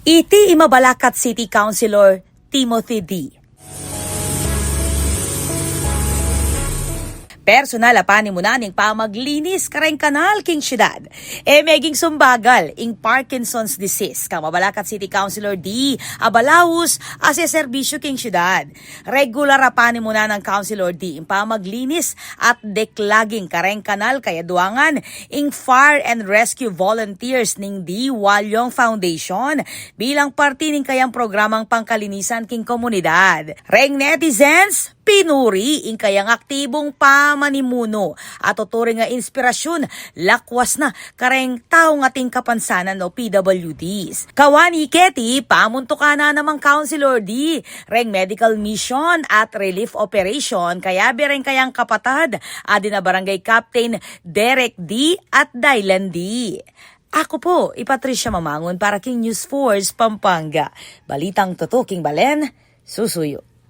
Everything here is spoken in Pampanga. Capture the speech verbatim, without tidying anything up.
Iti i Mabalacat City Councilor Timothy D. Personal a panimunan ing pamaglinis kareng kanal king syudad. E meging sumbagal ing Parkinson's disease kang Mabalacat City Councilor D. Abalaus a seserbisyu king syudad. Regular a panimunan nang Councilor D ing pamaglinis at declogging kareng kanal, kaya duangan ing fire and rescue volunteers ning D. Waliong Foundation bilang parti ning kayang programang pangkalinisan king komunidad. Reng netizens, pinuri ing kayang aktibung pamanimunu at tuturing a inspirasyun, lakwas na kareng taung ating kapansanan o P W Ds. Kawani keti, pamuntukan na namang Councilor D reng medical mission at relief operation kayabe reng kayang kapatad a dina Barangay Captain Derek D. at Dylan D. Aku pu i Patricia Mamangun para king News Force Pampanga. Balitang tutuking balen, susuyu.